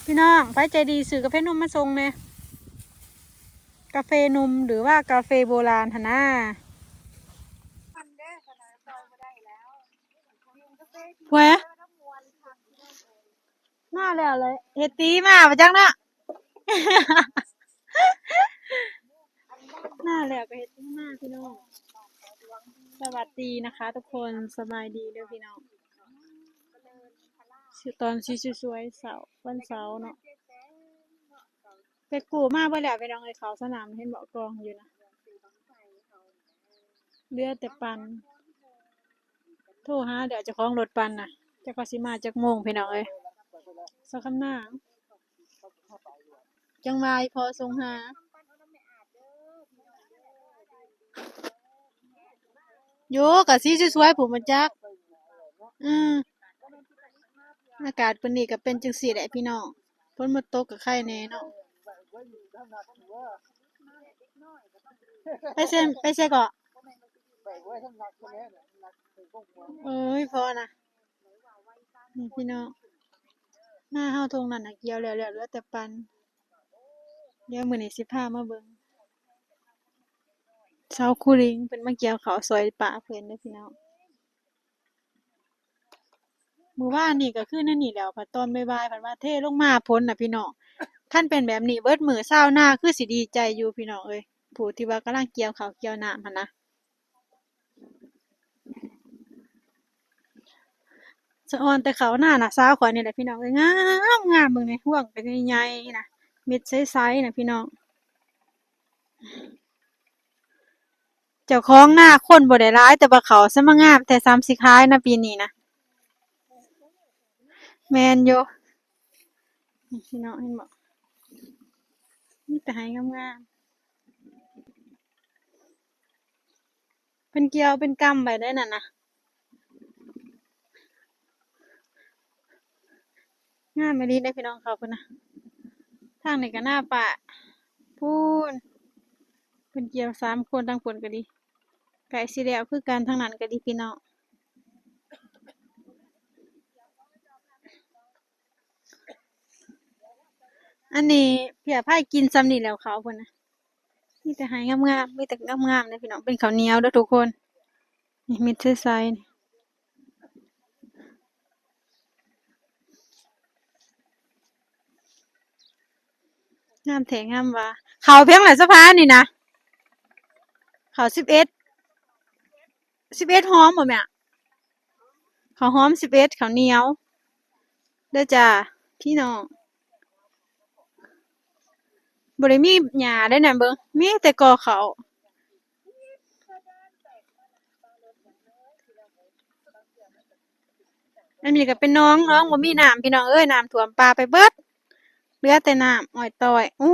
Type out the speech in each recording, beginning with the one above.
ພີ່ນ້ອງ ໃຜໃຈດີຊື້ກາເຟນົມມາສົ່ງແດ່. ກາເຟນົມ ຫຼືວ່າກາເຟໂບລານຫັ້ນນາ. ແຫວະ ມາແລ້ວເລີຍ ເຮັດຕີມາບໍ່ຈັກເນາະ. ມາແລ້ວກໍເຮັດຕີມາພີ່ນ້ອງ. ສະຫວັດດີນະຄະທຸກຄົນ ສະບາຍດີເດີພີ່ນ້ອງ. ຕອນສີສວຍໆ ເສົາ ວັນເສົາເນາະ. ໄປກູ້ມາເບິດແລ້ວພີ່ນ້ອງເອີຍ ເຂົ້າສະໜາມເຫັນບໍ່ ກອງຢູ່ນະ ເຫຼືອແຕ່ປັ່ນ. ໂທຫາແລ້ວເຈົ້າຂອງລົດປັ່ນນະ ຈັກວ່າຊິມາຈັກໂມງພີ່ນ້ອງເອີຍ. ສາວຄຳນາງ ຈັ່ງວ່າອີ່ພໍ່ສົ່ງຫາ. ໂຢ ກະສີສວຍໆ ຜູ້ມັນຈັກ. ອືມ ອາກາດປານນີ້ກໍເປັນຈັ່ງຊີ້ແຫຼະພີ່ນ້ອງ. ຝົນບໍ່ຕົກກໍໄຄແດ່ເນາະ. ໄປໃສ ໄປໃສເກາະ? ເອີຍ ພໍນະ. ນີ້ພີ່ນ້ອງ ນາເຮົາທົ່ງນັ້ນນະ ກ່ຽວແລ້ວ ເຫຼືອແຕ່ປັ່ນ. ດຽວມື້ນີ້ຊິພາມາເບິ່ງ ຊາວຄູລິງເພິ່ນມາກ່ຽວເຂົ້າຊ່ອຍປ້າເພິ່ນເດີພີ່ນ້ອງ. ມື້ວານນີ້ກໍຄືແນວນີ້ແຫຼ້ວ ພັດຕອນບ່າຍໆ ພັດວ່າເທລົງມາຝົນນະພີ່ນ້ອງ. ຄັນເປັນແບບນີ້ເບິດມື້ ຊາວນາຄືຊິດີໃຈຢູ່ພີ່ນ້ອງເອີຍ ຜູ້ທີ່ວ່າກຳລັງກ່ຽວເຂົ້າກ່ຽວນ້ຳຫັ້ນນະ. ສະອອນແຕ່ເຂົ້ານາ ນ້າສາວຂ້ອຍນີ້ແຫຼະພີ່ນ້ອງເອີຍ ງາມໆ. ເບິ່ງແດ່ ຮວງກໍໃຫຍ່ໆນະ ເມັດໃສໆນະພີ່ນ້ອງ. ເຈົ້າຂອງນາຄົນບໍ່ໄດ້ຫຼາຍ ແຕ່ວ່າເຂົ້າຊະມາງາມແທ້ ສ່ຳຊິຂາຍນະປີນີ້ນະ. ແມ່ນຢູ່ ນີ້ພີ່ນ້ອງເຫັນບໍ່ ມີແຕ່ໄຮ່ງາມໆ. ເພິ່ນກ່ຽວເປັນກຳໄວ້ໄດ໋ນັ້ນນະ. ງາມອີ່ຫຼີເດ້ພີ່ນ້ອງ ເຂົາພຸ້ນນະ. ທາງນີ້ກໍນາປ້າພຸ້ນ ເພິ່ນກ່ຽວສາມຄົນ ທາງພຸ້ນກໍດີ ໃກ້ຊິແລ້ວຄືກັນ ທາງນັ້ນກໍດີພີ່ນ້ອງ. ອັນນີ້ເຜຍໄພກິນຊ່ຳນີ້ແລ້ວ ເຂົາພຸ້ນນະ. ມີແຕ່ໄຮ່ງາມໆ ມີແຕ່ງາມໆເດ້ພີ່ນ້ອງ ເປັນເຂົ້າໜຽວເດີທຸກຄົນ. ນີ້ເມັດໃສໆ ນີ້ ງາມແທ້ງາມວ່າ. ເຂົ້າພຽງລະສະພານີ້ນະ ເຂົ້າສິບເອັດ ສິບເອັດຫອມບໍ່ແມ່? ເຂົ້າຫອມສິບເອັດ ເຂົ້າໜຽວເດີຈ້າພີ່ນ້ອງ. ບໍ່ໄດ້ມີຫຍ້າໄດ໋ນັ້ນ ເບິ່ງ ມີແຕ່ກໍເຂົ້າ. ອັນນີ້ກໍເປັນໜອງ ໜອງບໍ່ມີນ້ຳພີ່ນ້ອງເອີຍ ນ້ຳຖ້ວມປ່າໄປເບິດ ເຫຼືອແຕ່ນ້ຳອ້ອຍຕ້ອຍ. ໂອ້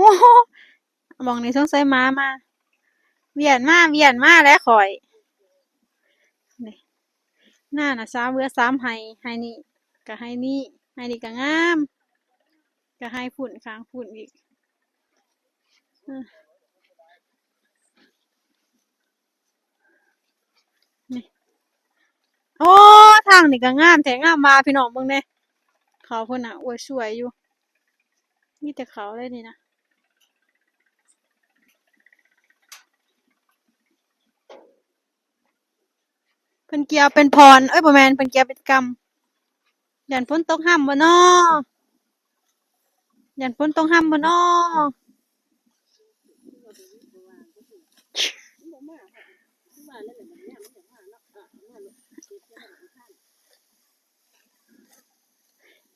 ໝ່ອງນີ້ສົງໄສໝາມາ ວຽນມາວຽນມາແຫຼະຂ້ອຍ. ນີ້ ນານະ ສາມເຮືອສາມໄຮ່ ໄຮ່ນີ້ກະໄຮ່ນີ້ ໄຮ່ນີ້ກະງາມ ກະໄຮ່ພຸ້ນ ຂ້າງພຸ້ນອີກ. ເອີ ນີ້ ໂອ້ ທາງນີ້ກະງາມແທ້ງາມວ່າ ພີ່ນ້ອງເບິ່ງແດ່ ເຂົາພຸ້ນນະ ອວຍສວຍຢູ່ ມີແຕ່ເຂົາເລີຍນີ້ນະ. ເພິ່ນກ່ຽວເປັນພອນ ເອີຍ ບໍ່ແມ່ນ ເພິ່ນກ່ຽວເປັນກຳ. ຢ້ານຝົນຕົກຮຳບໍ່ນໍ? ຢ້ານຝົນຕົກຮຳບໍ່ນໍ?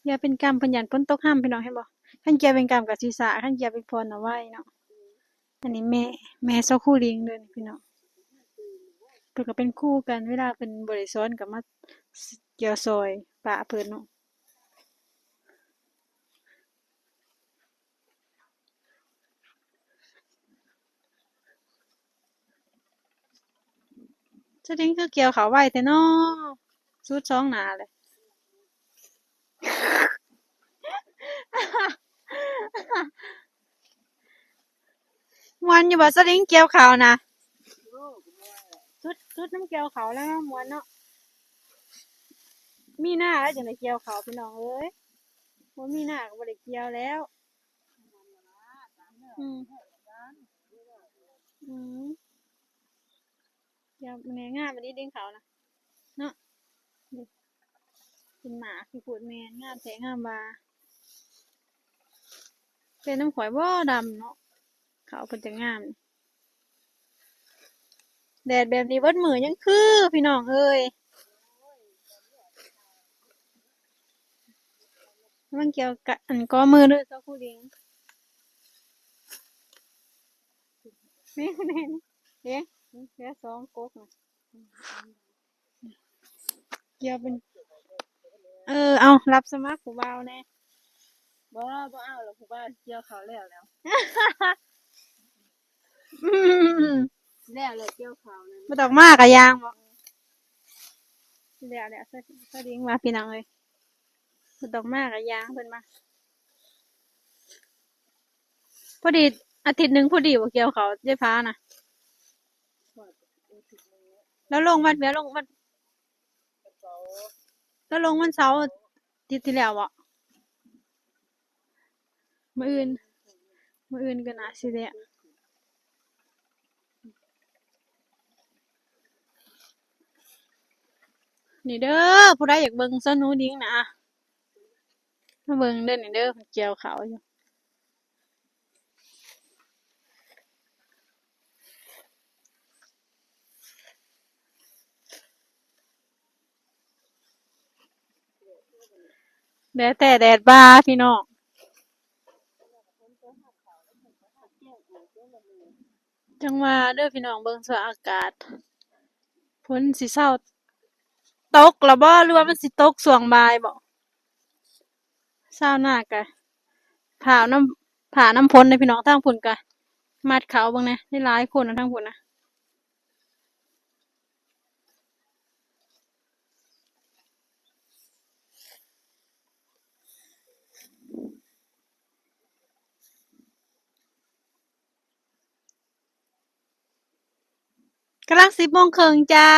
ຢ່າເປັນກຳ ເພິ່ນຢ້ານຝົນຕົກຮຳ ພີ່ນ້ອງເຫັນບໍ່? ຄັນກ່ຽວເປັນກຳກໍຊິຊ້າ ຄັນກ່ຽວເປັນພອນນະໄວເນາະ. ອັນນີ້ແມ່ ແມ່ຊາວຄູລິງເດີນີ້ພີ່ນ້ອງ ເພິ່ນກໍເປັນຄູກັນ ເວລາເພິ່ນບໍ່ໄດ້ສອນກໍມາກ່ຽວຊ່ອຍປ້າເພິ່ນເນາະ. ສະລິງຄືກ່ຽວເຂົ້າໄວແທ້ນໍ ສຸດສອງໜ້າເລີຍ. ມ່ວນຢູ່ບໍ່ສະລິງກ່ຽວເຂົ້ານະ? ສຸດ ສຸດນຳກ່ຽວເຂົ້າແລ້ວເນາະ ມ່ວນເນາະ. ມີນາແລ້ວຈັ່ງໄດ້ກ່ຽວເຂົ້າ ພີ່ນ້ອງເອີຍ. ບໍ່ມີໜ້າກໍບໍ່ໄດ້ກ່ຽວແລ້ວ. ອືມ ອືມ ກ່ຽວແນ່ ງາມອີ່ຫຼີດິນເຂົານະເນາະ. ນີ້ ເປັນໝາກທີ່ໂພດແມ່ນ ງາມແທ້ງາມວ່າ. ເປັນນຳຂ້ອຍບໍ່ ດຳເນາະ ເຂົາເພິ່ນຈັ່ງງາມ. ແດດແບບນີ້ເບິດມື້ຍັງຄື ພີ່ນ້ອງເອີຍ. ມັນກ່ຽວກະ ອັນ ກໍມືເດີ ຊາວຄູດິງ. ແມ່ນໆ ເດ້ ເຫຼືອສອງກົກນະ. ກ່ຽວເປັນ ເອີ ເອົາ ຮັບສະໝັກຜູ້ບ່າວແດ່. ບໍ່ ບໍ່ເອົາແລ້ວ ຜູ້ບ່າວກ່ຽວເຂົ້າແລ້ວແຫຼະ. ອືມ ແລ້ວແຫຼະ ກ່ຽວເຂົ້ານັ້ນ ບໍ່ຕ້ອງມາກະຢ່າງບໍ? ແລ້ວແຫຼະ ສະ ສະດິງວ່າ ພີ່ນ້ອງເອີຍ ບໍ່ຕ້ອງມາກະຢ່າງ ເພິ່ນວ່າ. ພໍດີອາທິດໜຶ່ງພໍດີບໍ່ ກ່ຽວເຂົ້າໄດ້ພານະ. ແລ້ວລົງວັນ ແລ້ວລົງວັນ ແລ້ວລົງວັນເສົາອາທິດທີ່ແລ້ວບໍ? ມື້ອື່ນ ມື້ອື່ນກໍໜ້າຊິແລ້ວ. ນີ້ເດີ ຜູ້ໃດຢາກເບິ່ງສວນໜູດິງນະ ມາເບິ່ງເດີ ນີ້ເດີ ເພິ່ນກ່ຽວເຂົ້າຢູ່. ແດດແທ້ແດດວ່າ ພີ່ນ້ອງ. ຈັ່ງວ່າເດີພີ່ນ້ອງ ເບິ່ງສະພາບອາກາດ ຝົນຊິເຊົາຕົກແລ້ວບໍ ຫຼືວ່າມັນຊິຕົກຊ່ວງບ່າຍບໍ? ຊາວນາກະພ້າວນຳ ພ້າວນຳຝົນເດ້ພີ່ນ້ອງ. ທາງພຸ້ນກະມັດເຂົ້າ ເບິ່ງແດ່ ຫຼາຍໆຄົນນະ ທາງພຸ້ນນະ. ກຳລັງສິບໂມງເຄິ່ງຈ້າ.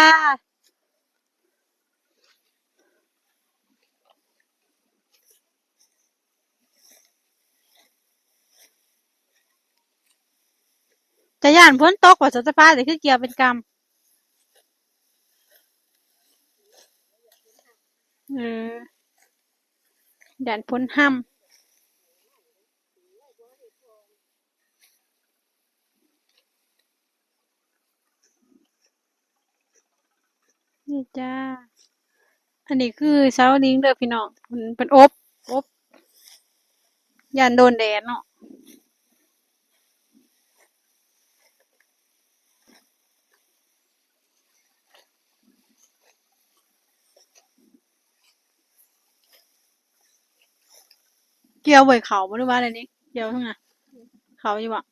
ຈະຢ້ານຝົນຕົກວ່າ ສາວຕາຟ້າ ແຕ່ຄືກ່ຽວເປັນກຳ. ເອີ ຢ້ານຝົນຮຳ. ນີ້ຈ້າ ອັນນີ້ຄືຊາວດິງເດີພີ່ນ້ອງ ເພິ່ນ ເພິ່ນອົບ ອົບ ຢ້ານໂດນແດດເນາະ. ກ່ຽວໄວ້ເຂົ້າບໍ່ ຫຼືວ່າແນວນີ້ ກ່ຽວທັງນັ້ນ ເຂົ້າຢູ່ບໍ່?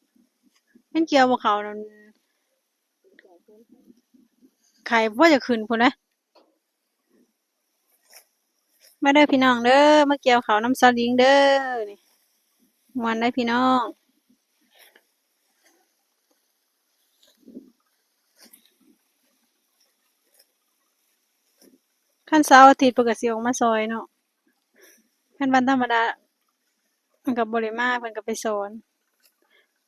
ມັນກ່ຽວບໍ່ເຂົ້ານັ້ນ ໄຂ່ບໍ່ຢາກຂຶ້ນພຸ້ນເດ້. ມາເດີພີ່ນ້ອງເດີ ມາກ່ຽວເຂົ້ານຳສາວດິງເດີ ນີ້ ມ່ວນໄດ໋ພີ່ນ້ອງ. ຄັນເສົາອາທິດເພິ່ນກໍຊິອອກມາຊ່ອຍເນາະ ຄັນວັນທຳມະດາເພິ່ນກໍບໍ່ໄດ້ມາ ເພິ່ນກໍໄປສອນ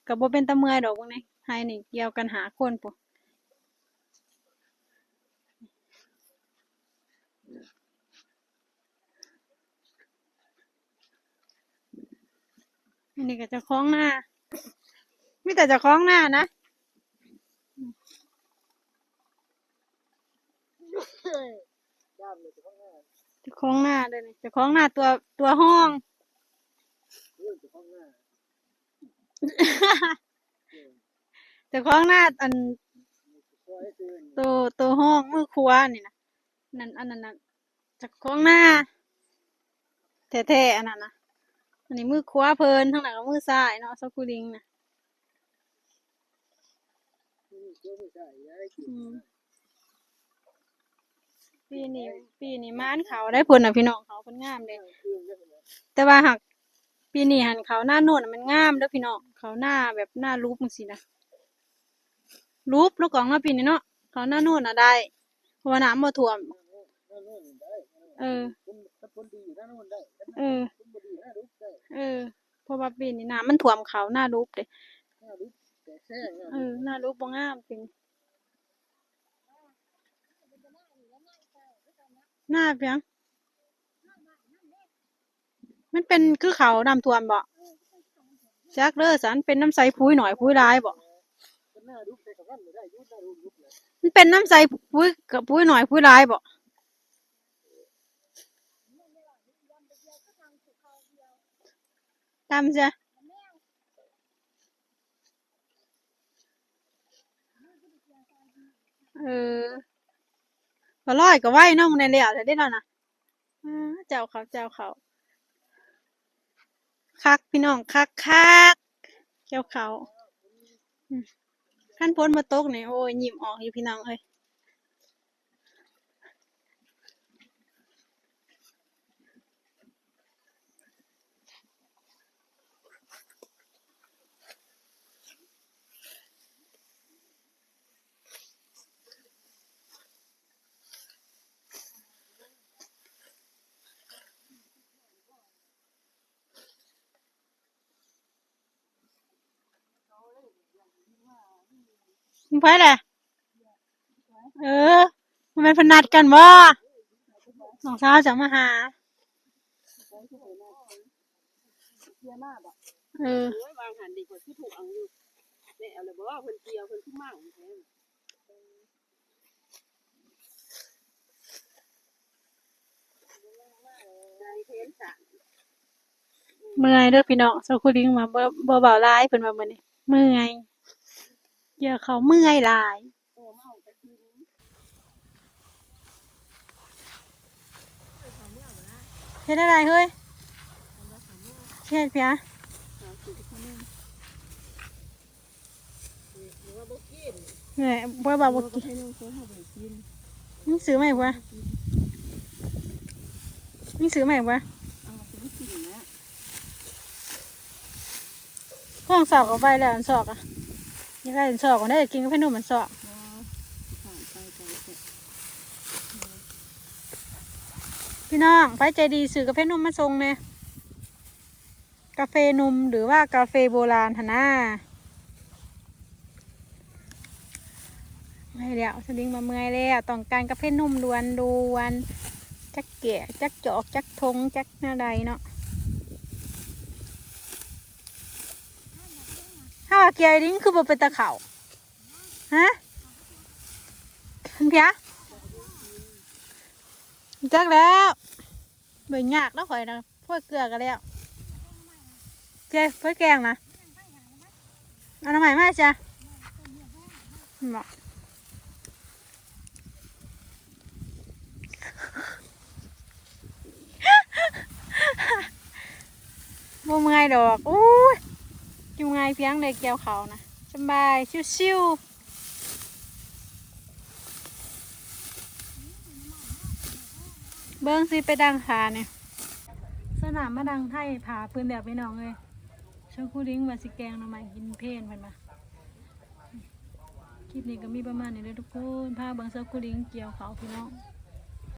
ກໍບໍ່ເປັນຕາເມື່ອຍດອກ. ເບິ່ງແດ່ ໄຮ່ນີ້ກ່ຽວກັນຫ້າຄົນພຸ້ນ. ອັນນີ້ກໍເຈົ້າຂອງນາ ມີແຕ່ເຈົ້າຂອງນານະ ເຈົ້າຂອງນາເດີນີ້ ເຈົ້າຂອງນາຕົວ ຕົວຮອງ ເຈົ້າຂອງນາ ອັນ ໂຕ ໂຕຮອງມືຂວານີ້ນະ ນັ້ນ ອັນນັ້ນນະ ເຈົ້າຂອງນາແທ້ໆ ອັນນັ້ນນະ. ອັນນີ້ມືຂວາເພິ່ນ ທາງນັ້ນກໍມືຊ້າຍເນາະ ສາວຄູດິງນະ. ອືມ ປີນີ້ ປີນີ້ໝານເຂົ້າໄດ໋ເພິ່ນນະ ພີ່ນ້ອງ ເຂົ້າເພິ່ນງາມເດ້. ແຕ່ວ່າຫາກປີນີ້ຫັ້ນ ເຂົ້ານາໂນນນະມັນງາມເດີພີ່ນ້ອງ ເຂົ້ານາແບບນາຫຼຸບຈັ່ງຊີ້ນະ ຫຼຸບເນາະ ກອງເນາະ ປີນີ້ເນາະ ເຂົ້ານາໂນນນະໄດ້ ເພາະວ່ານ້ຳບໍ່ຖ້ວມ. ເອີ ເອີ ຝົນ ຝົນດີ ໜ້າໜາວໄດ້ ເອີ ຝົນບໍ່ດີ ເອີ ເພາະວ່າປີນີ້ນ້ຳມັນຖ້ວມເຂົ້ານາຫຼຸບເດ້. ເອີ ນາຫຼຸບບໍ່ງາມປີນີ້. ນາເປັນຫຍັງ? ມັນເປັນຄືເຂົ້ານ້ຳຖ້ວມບໍ? ຈັກເດີ ຊັ້ນເປັນນຳໃສ່ປຸ໋ຍໜ້ອຍປຸ໋ຍຫຼາຍບໍ? ມັນເປັນນຳໃສ່ປຸ໋ຍ ປຸ໋ຍໜ້ອຍປຸ໋ຍຫຼາຍບໍ? ຕຳຊະ. ເອີ ກໍລອຍກໍໄວເນາະ ມື້ນີ້ແລ້ວແລ້ວເດ້ເນາະນະ. ອາ ເຈົ້າເຂົ້າ ເຈົ້າເຂົ້າ ຄັກພີ່ນ້ອງ ຄັກໆ ກ່ຽວເຂົ້າ. ອືມ ຄັນຝົນບໍ່ຕົກນີ້ ໂອ້ຍ ຍິ້ມອອກຢູ່ພີ່ນ້ອງເອີຍ. ຂອງໃຜແຫຼະ? ເອີ ບໍ່ແມ່ນເພິ່ນນັດກັນບໍ? ນ້ອງສາວຈະມາຫາ. ເອີ ໂອ້ຍ ວາງຫັ້ນດີກວ່າ ຄືຖືກເອົາຢູ່. ແລ້ວລະບໍ? ເພິ່ນກ່ຽວ ເພິ່ນຄືໝັ້ງແທ້. ເມື່ອຍເດີພີ່ນ້ອງ ຊາວຄູລິງວ່າບໍ່ ບໍ່ເວົ້າຫຼາຍ ເພິ່ນວ່າມື້ນີ້ເມື່ອຍ ກ່ຽວເຂົ້າເມື່ອຍຫຼາຍ. ເຮັດແນວໃດເຮີ້ຍ? ເຮັດພຽງ ແມ່ນບໍ່ວ່າບໍ່ກິນ. ມຶງຊື້ມາໃຫ້ຜົວ ມຶງຊື້ມາໃຫ້ຜົວ. ເອົາ ຊິມາກິນແຫຼະ. ເຄື່ອງຊອກເອົາໄປແລ້ວ ອັນຊອກອະ ຢາກໄດ້ອັນຊອກ ໄດ້ກິນກາເຟນົມອັນຊອກ. ພີ່ນ້ອງ ໃຜໃຈດີຊື້ກາເຟນົມມາສົ່ງແດ່. ກາເຟນົມ ຫຼືວ່າກາເຟໂບລານຫັ້ນນາ. ເມື່ອຍແລ້ວ ສະລິງວ່າເມື່ອຍແລ້ວ ຕ້ອງການກາເຟນົມດ່ວນໆ. ຈັກແກ້ວ ຈັກຈອກ ຈັກຖົງ ຈັກແນວໃດເນາະ. ເຮົາວ່າແກ້ວອີ່ຫຼີຄືບໍ່ເປັນຕາເຂົ້າ ຮະ? ເພິ່ນພຽ ຈັກແລ້ວ. ບໍ່ຍາກດອກຂ້ອຍນະ ພວກເກືອກໍແລ້ວ. ເຈ້ ພວກແກງນະ ເອົາໜໍ່ໄມ້ມາຈ້ະ. ເນາະ ບໍ່ເມື່ອຍດອກ. ໂອ້ຍ ຢູ່ງ່າຍພຽງໃດກ່ຽວເຂົ້ານະ ສະບາຍ ຊິວໆ. ເບິ່ງຊິໄປດັງຜ້ານີ້ ສະໜາມມາດັງໄທຜ້າພື້ນແບບພີ່ນ້ອງເອີຍ. ຊາວຄູລິງວ່າຊິແກງໜໍ່ໄມ້ກິນເພນເພິ່ນວ່າ. ຄລິບນີ້ກໍມີປະມານນີ້ເດີທຸກຄົນ ພາເບິ່ງຊາວຄູລິງກ່ຽວເຂົ້າພີ່ນ້ອງ.